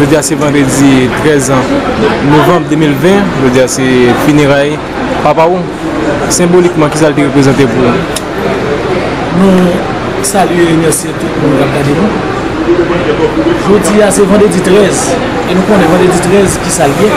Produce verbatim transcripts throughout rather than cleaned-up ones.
Jodi a se vandredi trèz novanm de mil ven, jodi a se fineray papa w. Senbolikman, kisa l te reprezante pou ou? Nou salye e remèsye tout moun k ap gade nou. Jodi a se vandredi trèz, e nou konnen vandredi trèz kisa l ye.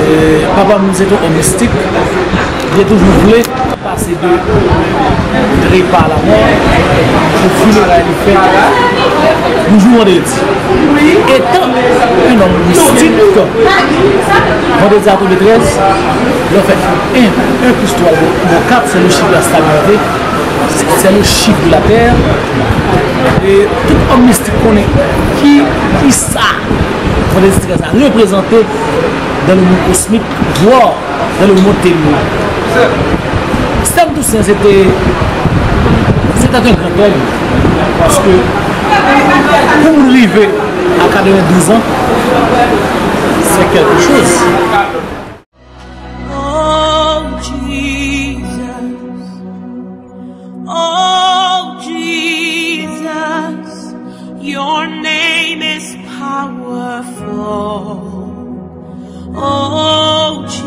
E, papa m se te yon òm mistik, li te toujou vle pase de trepa a lamò pou fineray li fèt yon jou vandredi. Etan yon nonm mistik, vandredi a tonbe trèz, lè w fè un, un plus trois égale quatre, c'est le chiffre de la stabilité, c'est le chiffre de la terre. E tout òm mistik konnen ki, kisa vandredi trèz la reprezante dans le monde cosmique, voire dans le monde terrestre. Sèm Tousen se te, se te yon gran òm, paske pou moun rive a katrevendouz an, se kèlke choz. Oh Jesus, oh Jesus, your name is powerful. Oh Jesus.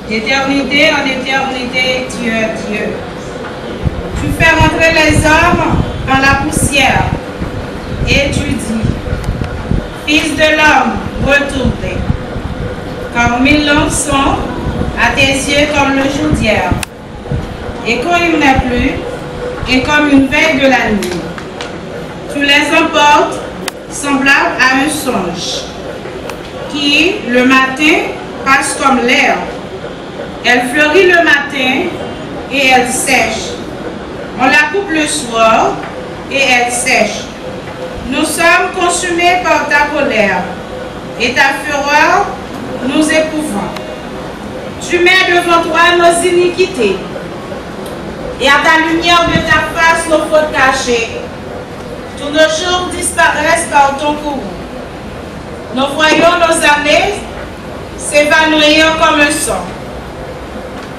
D'éternité en éternité, tu es Dieu. Tu fais rentrer les hommes dans la poussière et tu dis, Fils de l'homme, retourne. Car mille ans sont à tes yeux comme le jour d'hier. Et quand il n'est plus, et comme une veille de la nuit. Tu les emportes semblable à un songe, qui, le matin, passe comme l'herbe. Elle fleurit le matin et elle sèche. On la coupe le soir et elle sèche. Nous sommes consumés par ta colère, et ta fureur nous épouvante. Tu mets devant toi nos iniquités, et à ta lumière de ta face nos fautes cachées. Tous nos jours disparaissent par ton courroux. Nous voyons nos années s'évanouir comme un songe.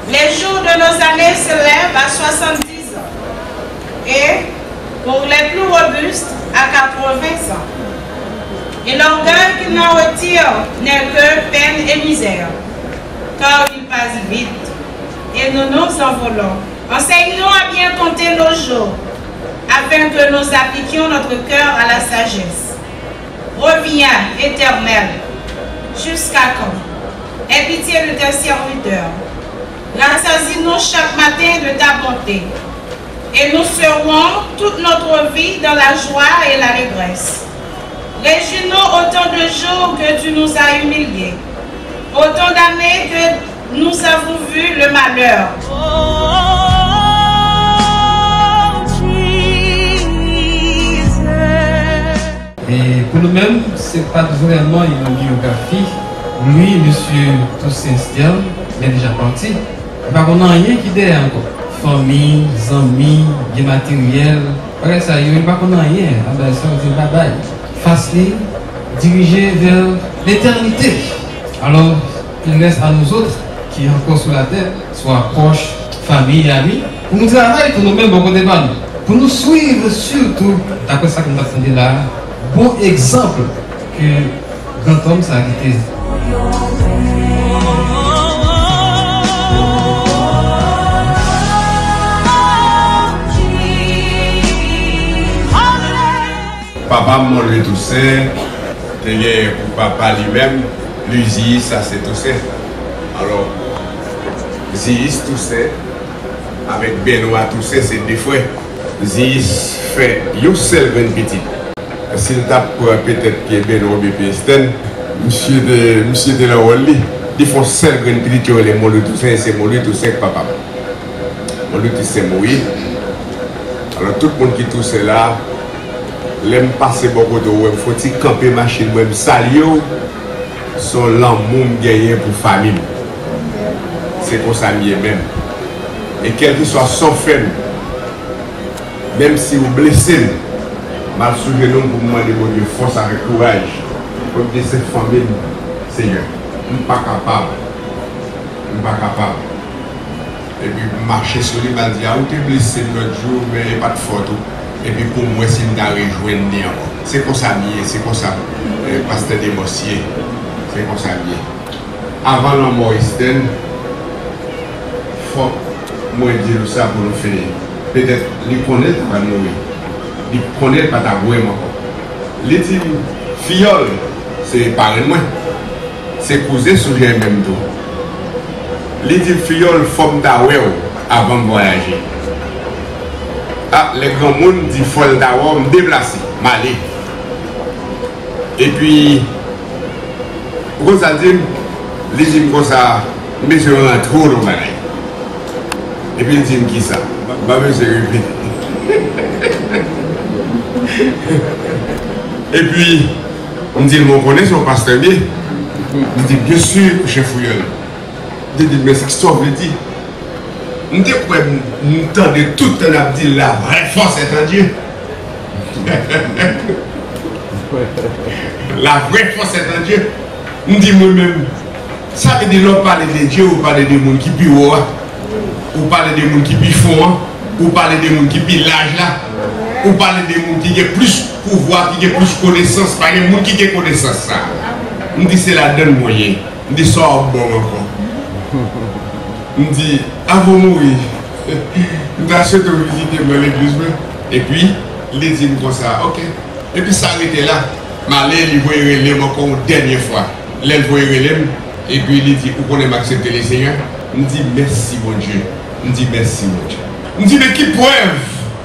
Les jours de nos années s'élèvent à soixante-dix ans, et, pour les plus robustes, à quatre-vingts ans. Et l'orgueil qui n'en retire n'est que peine et misère, car il passe vite, et nous nous envolons. Enseigne-nous à bien compter nos jours, afin que nous appliquions notre cœur à la sagesse. Reviens, Éternel, jusqu'à quand? Aie pitié de tes serviteurs. Rassasie-nous chaque matin de ta bonté, et nous serons toute notre vie dans la joie et l'allégresse. Réjouis-nous autant de jours que tu nous as humiliés, autant d'années que nous avons vu le malheur. E pou nou menm, se pa t vrèman yon biyografi. Wi, mesye Toussaint Estelle, men deja pati. Li pa konn anyen ki dèyè ankò. Fanmi, zanmi, byen materyèl, bagay sa yo, li pa konn anyen. Anba sa, yo di l babay. Fas li dirije vè letènite. Alò, il reste à nous autres qui encore sur la terre, swa pwòch, fanmi, ami, pou nou travay tou nou menm bò kote pa nou. Pou nou swiv sitou, daprè sa ke nou t ap tande la a, bon egzanp ke grandòm sa a kite. Papa m, Monlwi Tousen, te gen pou papa li menm, Liziyis, sa se Tousen. Alò, Ziyis Tousen avèk Benwa Tousen se de frè. Ziyis fè yon sèl grenn pitit. Si l t ap pran petèt pye Benwa oubyen pye Estèn, misye te, misye te nan wòl li. Li fè yon sèl grenn pitit yo rele Monlwi Tousen, e se Monlwi Tousen k papa m. Monlwi Tousen mouri. Alò, tout moun ki Tousen la, lè m pase bò kote w, wè m fè yon ti kanpe machin mwen, m salye w. Se yon lanmou m genyen pou fanmi m. Se konsa m ye menm. E kèlkeswa sa w fè m, menm si w blese m, m al sou jenou m pou m mande Bondye fòs avèk kouraj. Pou m di se fanmi m, Senyè. M pa kapab. M pa kapab. Epi m mache sou li, m al di, a, ou te blese m lòt jou, men e pa t fòt ou. Epi pou m wè si m ta rejwenn li ankò. Se konsa m ye, se konsa, eh, pastè Demos ye. Se konsa m ye. Avan lanmò Estèn, fòk mwen di nou sa pou nou fini. Petèt li konnen l t ap mouri. Li konnen l pa t ap wè m ankò. Li di m, Fiyòl, se parenn mwen. Se kouzen Soujè menm tou. Li di m, Fiyòl, fò m ta wè w avan m vwayaje. A, lè granmoun di fò l ta wè w, m deplase, m ale. Epi, ou konn sa l di m? Li di m konsa, m bezwen rantre w nan bagay. Epi l di m kisa? M pa bezwen repete. Epi, m di l, men w konnen se yon pastè m ye? Li di, byen si, chèf Fiyòl. Li di, men sa, sa w vle di? M te kwè m, m tande tout tan n ap di, la vraie force est en Dieu. La vraie force est en Dieu. M di mwen menm, sa vle di lè w pale de Dye, ou pale de moun ki pi wo a, ou pale de moun ki pi fon an, ou pale de moun ki pi laj la, ou pale de moun ki gen plis pouvwa, ki gen plis konesans, pa gen moun ki gen konesans sa. M di se ladann mwen ye. M di sa w ap ban m ankò. M di, avan w mouri, m ta swete w vizite m nan legliz mwen. Epi, li di m konsa, ok. Epi sa rete la. M ale, li voye rele m ankò yon dènye fwa. Lè l voye rele m, epi li di, ou konnen m aksepte Lesenyè? M di, mèsi Bondye. M di, mèsi Bondye. M di, men ki prèv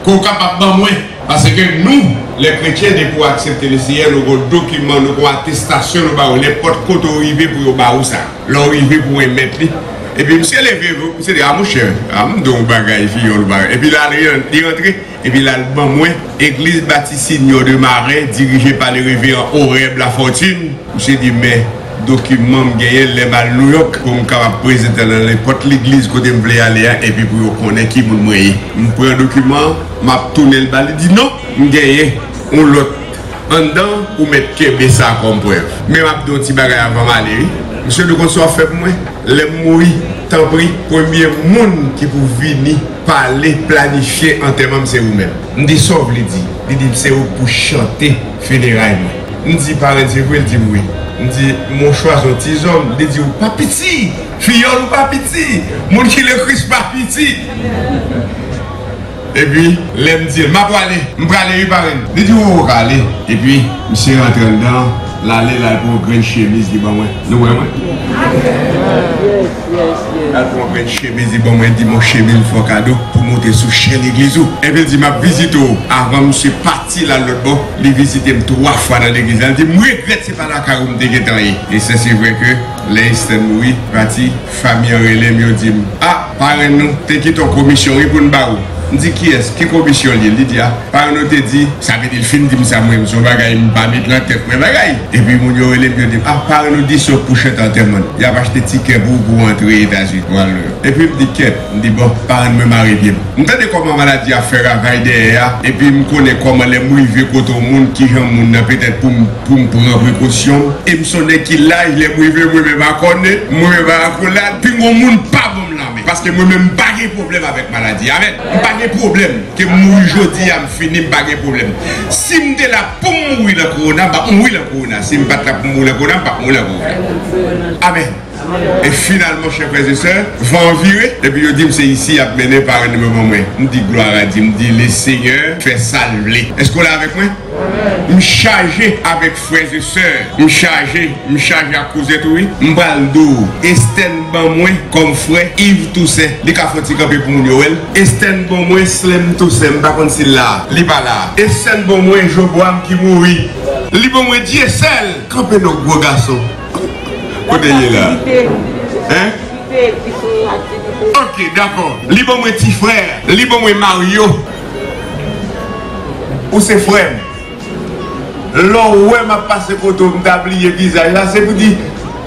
ke w kapab ban mwen? Paske nou, lè kretyen, depi w aksepte Lesenyè, nou gon dokiman, nou gon atestasyon nou ba ou. Nenpòt kote w rive pou yo ba ou sa. Lè w rive pou w remèt li. Epi misye leve, misye di, a monchè, a m di w yon bagay, Fiyòl, bagay. Epi la, li, li rantre, epi la, l ban mwen Église Baptiste Seigneur de Marais, dirigée par le révérend Oreb Lafortune. Misye di, men dokiman m genyen lè m al Nouyòk pou m kapab prezante nan nenpòt legliz kote m vle ale a, epi pou yo konnen ki moun mwen ye. M pran dokiman an, m ap tounen l ba li, di, non, m genyen yon lòt anndan, ou mèt kenbe sa kòm prèv. Men m ap di yon ti bagay avan m ale, wi. Misye, nou konn sa w ap fè pou mwen? Lè m mouri, tanpri, premye moun ki pou vini pale, planifye antèman m, se ou menm. M di, sa w vle di? Li di m, se ou k pou chante fineray mwen. M di, parenn, se vre? L di m, wi. M di, men w chwazi yon ti zòm. Li di, ou pa piti! Fiyòl, ou pa piti! Moun ki Lekris pa piti! Epi, lè m di l, m ap prale, m prale wi, parenn. Li di, o, ou ka ale. Epi, misye rantre anndan, l ale, l al pran yon grenn chemiz, li ban mwen. Nou wè mwen? L al pran yon grenn chemiz, li ban mwen, di, men w chemiz m fè w kado pou w monte sou chè legliz ou. Epi l di, m ap vizite w. Avan misye pati, l al lòt bò, li vizite m twa fwa nan legliz la. Li di, m regrèt se pa lakay ou m te gentan ye. E sa se vre ke lè Estèn mouri, pati, fanmi an rele m, yo di m, a, parenn nou te kite yon komisyon, wi, pou n ba ou. M di, kiyès? Ki komisyon l ye? Li di, a, parenn nou te di, sa vle di l fin di m sa, mwen, se yon bagay m pa met nan tèt mwen bagay. Epi moun yo rele m, yo di m, a, parenn nou di se w k pou chante antèman l. Y ap achte tikè pou ou pou w antre Etazini, pou w al Nouyòk. Epi m di, kèt, m di, bon, parenn mwen mare pye m. M tande kòman maladi a fè ravaj dèyè a, epi m konnen kòman lè m rive kote yon moun, kijan moun nan petèt pou m, pou m pran prekosyon m. E m se yon nèg ki laj, lè m rive, mwen menm a kòne, mwen menm a koulad, pi gon moun pa ban m lanmen. Paske mwen menm m pa gen pwoblèm avèk maladi. Amèn. M pa gen pwoblèm. Ke m mouri jodi a, m fini, m pa gen pwoblèm. Si m te la pou m mouri nan kowona, m p ap mouri nan kowona. Si m pa t la pou m mouri nan kowona, m p ap mouri nan kowona. Amèn. E finalman, chè frè e sè, van an vire, epi yo di m se isi y ap mennen parenn mwen ban mwen. M di, glwa a Dye, m di, le Senyè fè sa l vle. Èske w la avèk mwen? M chaje avèk frè e sè. M chaje, m chaje ak kouzen tou, wi. M pral di w, Estèn ban mwen kòm frè Yves Toussaint. Li ka fè yon ti kanpe pou moun yo wè l. Estèn ban mwen Slim Toussaint, m pa konn si l la. Li pa la. Estèn ban mwen Joboam ki mouri. Li ban mwen Dyesèl. Kanpe non, gwo gason. Kote l ye la? Hein? Ok, dakò. Li ban mwen ti frè. Li ban mwen Mario. Ou se frè m. Lè w wè m ap pase kote w, m ta bliye vizaj la, se pou di,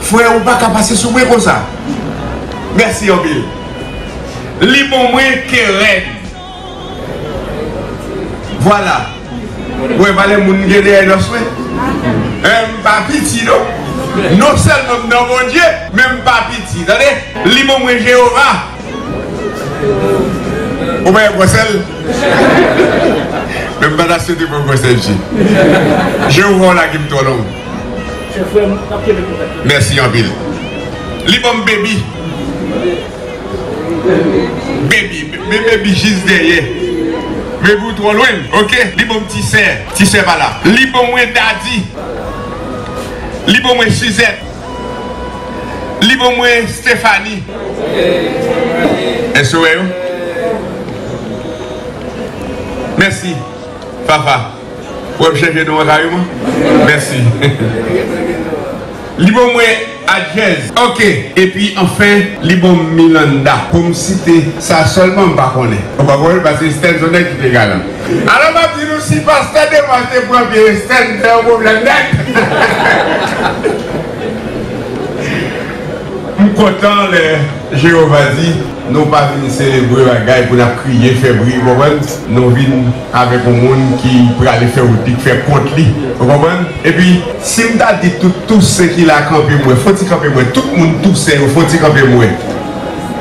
frè, ou pa ka pase sou mwen konsa. Mèsi anpil. Li ban mwen Keren. Vwala. Ou wè valè moun m gen dèyè nòs mwen? Hein, m pa piti, non. Non sèlman m nan Bondye, men m pa piti. Tande? Li ban mwen Jewova. Ou pa wè gwosè l? Men m pa ta swete pran konsèy, G. Je ou wè w lage m twò long. Mèsi anpil. Li ban m baby. Baby, men baby jis dèyè. Baby ou twò lwen, ok? Li ban m ti sè, ti sè pa la. Li ban mwen daddy. Li ban mwen Suzette. Li ban mwen Stephanie. Èske w wè yo? Mèsi. Fafa. Ou wè m chanje non an kareman? Mèsi. Li ban mwen Adjez. Ok. Epi anfen, li ban m Milanda. Pou m site sa sèlman, m pa konnen. Ou pa konnen, paske Sten se yon nèg ki te galan. Alò, m ap di nou, si pastè Demas te pran pye Sten, se yon pwoblèm nèt. M kontan lè Jewova di, nou pa vin selebre bagay pou n ap kriye, fè bri, ou konprann? Nou vin avèk yon moun ki prale fè wout li, ki fè kont li, ou konprann? Epi, si m ta di tout Tousen ki la kanpe mwen, fon ti kanpe mwen, tout moun Tousen yo, fon ti kanpe mwen.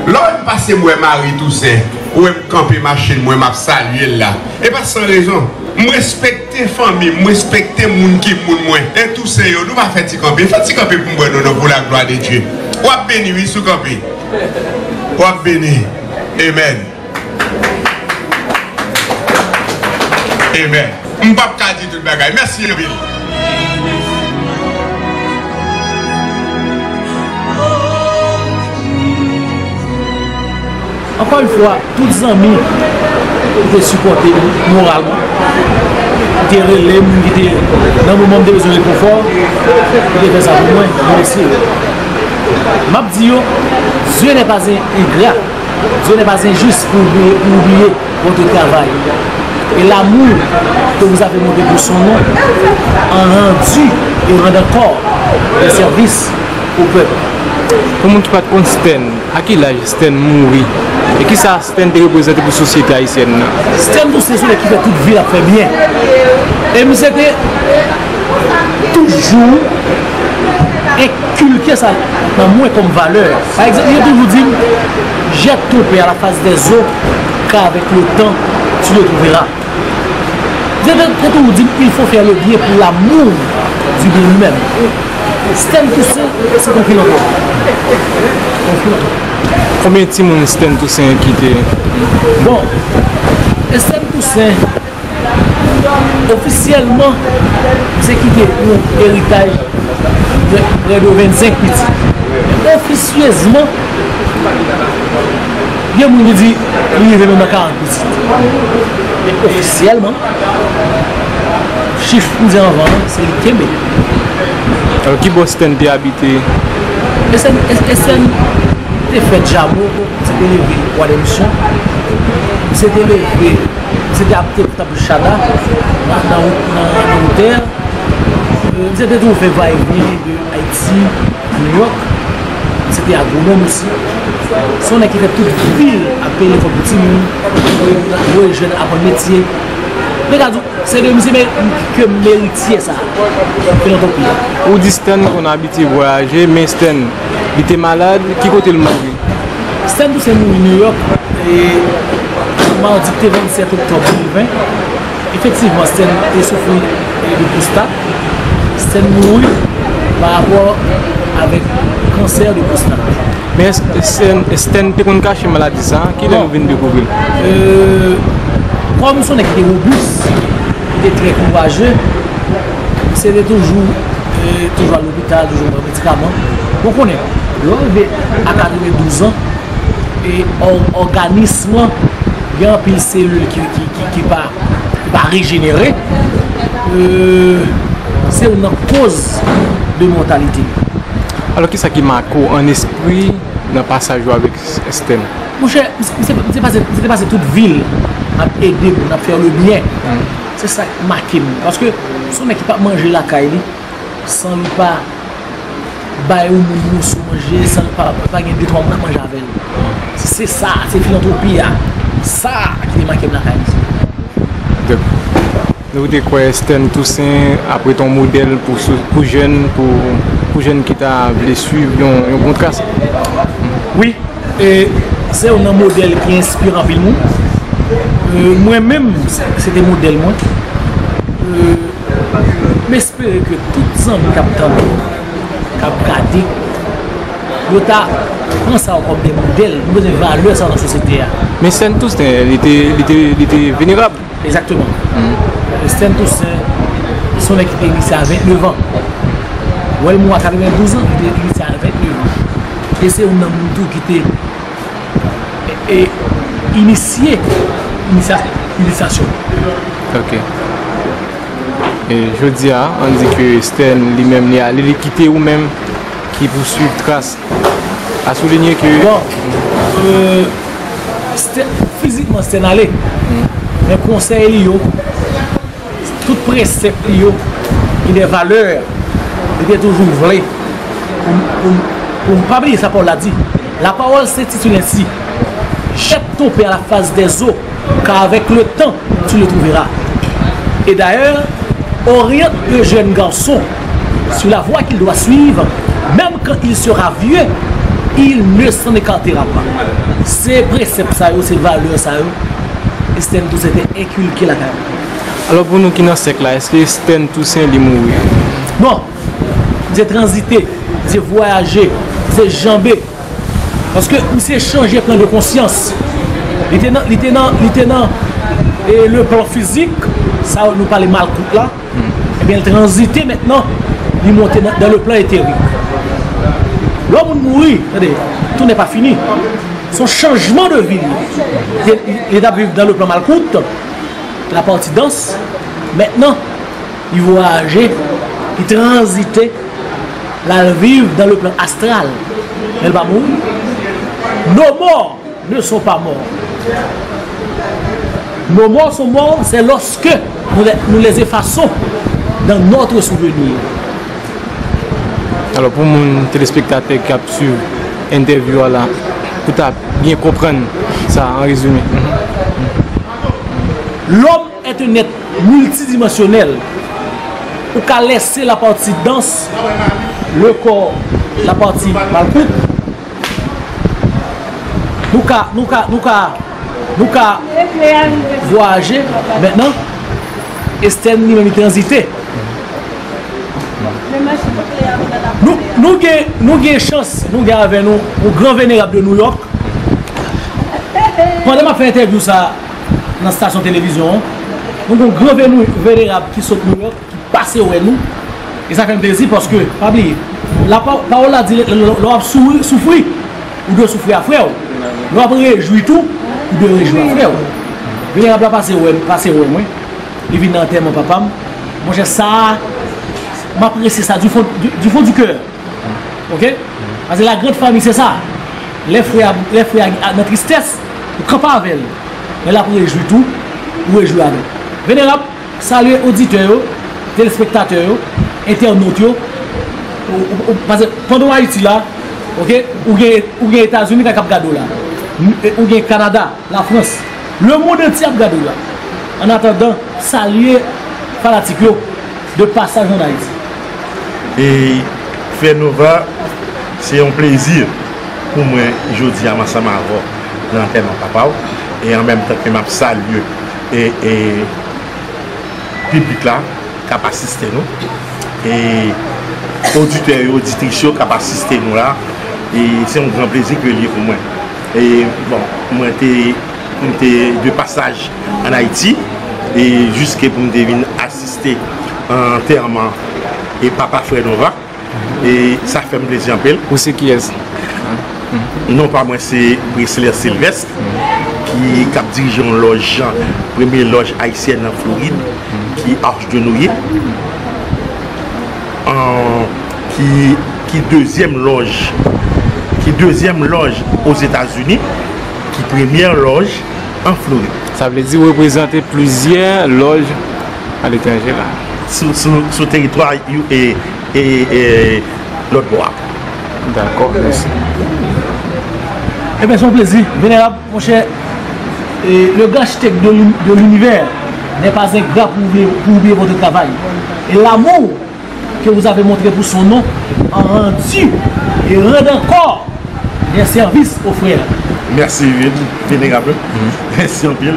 Lè w pase m wè Mari Tousen, ou wè m kanpe machin mwen, m ap salye l la. E pa san rezon. M respekte fanmi m, m respekte moun ki moun mwen. E Tousen yo, nou pa fè ti kanpe. Fè ti kanpe pou m wè nou non, pour la gloire de Dieu. W ap beni, wi, si w kanpe. W ap beni. Amen. Amen. M p ap ka di tout bagay. Mèsi anpil. Ankò yon fwa, tout zanmi ki te sipòte m moralman, ki te rele m, ki te, nan moman m te bezwen rekonfò, ki te fè sa pou mwen, m remèsye yo. M ap di yo, Dieu n'est pas un ingrat, Dieu n'est pas injuste pour oublier, pour oublier votre travail. Et l'amour que vous avez montré pour son nom en rendu et rend encore des services au peuple. Pou moun ki pa t konn Sten, a ki laj Sten mouri? E kisa Sten te reprezante pou sosyete ayisyèn nan? Sten Toussaint se yon nèg ki fè tout vi l ap fè byen. E misye te toujou enkilke sa nan mwen kòm valè. Pa egzanp, li te toujou di m, jette ton pain à la face des autres, car avec le temps, tu le trouveras. Li te, te toujou di m, il faut faire le bien pour l'amour du bien lui-même. Sten Toussaint, se yon filantwòp. Yon filantwòp. Konbyen timoun Sten Toussaint kite? Bon, Sten Toussaint, ofisyèlman, misye kite yon eritaj de prè de vennsenk pitit. Men ofisyezman, gen moun ki di li rive menm nan karant pitit. Men ofisyèlman, chif m di anvan an, se li k kenbe. Alò, ki bò Sten te abite? Sten, Sten te fèt Jameau, misye te leve Bwa de Misyon. Misye te leve, misye te ap, te, t ap Chada, nan, nan wout, nan, nan wout tè. Euh, misye te toujou fè va e vyen de Ayiti a New York. Misye te agwonòm osi. Se yon nèg ki fè tout vi l ap peye lekòl pou timoun, voye, voye jèn aprann metye. Men ka di w, se de misye men, ke m erityè sa, filantwopi a. Ou di Sten konn abitye vwayaje, men Sten, li te malad, ki kote l mouri? Sten Toussaint mouri New York, e, madi ki te vennsèt oktòb de mil ven. Efektivman, Sten te soufri, e, de pwostat. Sten mouri pa rapò avèk kansè de pwostat. Men Sten, Sten te konn kache maladi sa a, kilè nou vin dekouvri l? Euh, kòm se yon nèg ki te wobis, ki te trè kouraje, se te toujou, euh, toujou al lopital, toujou pran medikaman. Bon, konnen, lè w rive a katrevendouz an, e ò-, òganis lan, gen anpil selil ki, ki, ki, ki pa, ki pa rejenere, euh, se youn nan koz de mòtalite. Alò, kisa ki make w an espri nan pasaj ou avèk Sten? Monchè, misye, misye, misye pase, misye te pase tout vi l ap ede moun, ap fè le byen. Se sa k make m. Paske se yon nèg ki p ap manje lakay li san li pa bay yon moun moso manje, san li pa, pa gen de twa moun k ap manje avè l. Se, se sa, se filantwopi a. Sa ki te make m lakay misye. Donk, nou te kwè Sten Toussaint ap ret yon modèl pou sou, pou jèn, pou, pou jèn ki ta vle swiv yon, yon bon tras. Wi, e se youn nan modèl ki enspire anpil moun. Euh, mwen menm, se te modèl mwen. Euh, m espere ke tout zanmi k ap tande, k ap gade, yo ta pran sa yo kòm de modèl. Nou bezwen valè sa yo nan sosyete a. Men Stèn Tousen, li te, li te, li te venerab. Egzakteman. Stèn Tousen, se yon nèg ki te inisye a vennnev an. Ou wè l mouri a katrevendouz an, li te inisye a vennnev an. E se youn nan moun tou ki te e, e inisye inisya- inisyasyon. Ok. E jodi a, ann di ke Stèn li menm li ale, li kite ou menm ki pou swiv tras a soulinye ke Bon, euh, Stè- fizikman Stèn ale, men konsèy li yo, tout presèp li yo, ki de valè, li te toujou vle pou, pou, pou n pa bliye sa pawòl la di. La parole s'intitule ainsi, jette ton pain à la face des eaux, car avec le temps, tu le trouveras. Et d'ailleurs, oriente le jeune garçon sur la voie qu'il doit suivre, même quand il sera vieux, il ne s'en écartera pas. Se presèp sa yo, se valè sa yo, Stèn Tousen te enkilke lakay mwen. Alò, pou nou ki nan sèk la, èske Stèn Tousen li mouri? Non. Misye tranzite, misye vwayaje, misye janbe. Paske misye chanje plan de konsyans. Li te nan, li te nan, li te nan, e, le plan fizik, sa nou pale malkout la. Ebyen, l tranzite mentnan, li monte nan, dans le plan éthérique. Lè yon moun mouri, tande, tout n'est pas fini. Se yon chanjman de vi li ye. Li, li, li t ap viv dans le plan malkout, la pati dans. Mentnan, li vwayaje, li tranzite, l al viv dans le plan astral. Men l pa mouri. Nos morts ne sont pas morts. Nos morts sont morts, c'est lorsque nous les, nous les effaçons dans notre souvenir. Alò, pou moun telespektatè k ap swiv entèvyou a la, pou ta byen konprann sa an rezime. L'homme est un être multidimensionnel. Ou ka lèse la pati dans, le corps, la pati malkout. Nou ka, nou ka, nou ka, nou ka vwayaje mentnan. Stèn li menm li tranzite. Nou, nou gen, nou gen chans, nou gen avè nou yon gran venerab de New York. Pandan m ap fè entèvyou sa nan stasyon televizyon an, nou gen yon gran vene- venerab ki sot New York, ki pase wè nou. E sa fè m plezi paske, pa bliye, la pa- pawòl la di, lè lè- lè w ap souri- soufri, ou dwe soufri a frè w. Lè w ap rejwi tou, ou dwe rejwi a frè w. Venerab la pase wè, pase wè mwen. Li vin nan antèman papa m. Monchè, sa a, m apresye sa du fond, du, du fond du cœur. Ok? Paske la grande famille, se sa. Lè frè a, lè frè a nan tristès, ou kanpe avè l. Lè l ap rejwi tou, ou rejwi avè l. Venerab, salye oditè yo, telespektatè yo, entènot yo. Ou, ou, ou, paske pandan w Ayiti la, ok, ou gen, ou gen Etazini k ap gade w la. Ou gen Kanada, Lafrans. Lemonn antye ap gade w la. Annatandan, salye fanatik yo de pasaj ann Ayiti. E frè Nova, se yon plezi pou mwen jodi a m ansanm avè w nan antèman papa w. E an menm tan ke m ap salye e, e piblik la k ap asiste nou. E oditè yo, oditris yo k ap asiste nou la. E se yon gran plezi ke l ye pou mwen. E bon, mwen te, m te de pasaj ann Ayiti, e jiske pou m te vin asiste antèman e papa frè Nova. E sa fè m plezi anpil. Ou se kiyès? Non pa mwen se Presler Sylvestre, ki, k ap dirije yon lòj, premye lòj ayisyèn an Florid, ki Arche de Noé. An, ki, ki dezyèm lòj, ki dezyèm lòj Ozetazini, ki premyè lòj an Florid. Sa vle di w reprezante plizyè lòj aletranje la. Sou, sou, sou teritwa e, e, e lòt bò a. Dakò, mèsi. Ebyen, se yon plezi. Venerab, monchè, e, le grand architecte de l'uni- de l'univers n'est pas ingrat pour oublier, pour oublier votre travail. Et l'amour que vous avez montré pour son nom a rendu et rend encore des services aux frères. Mèsi, Venerab. Mèsi anpil.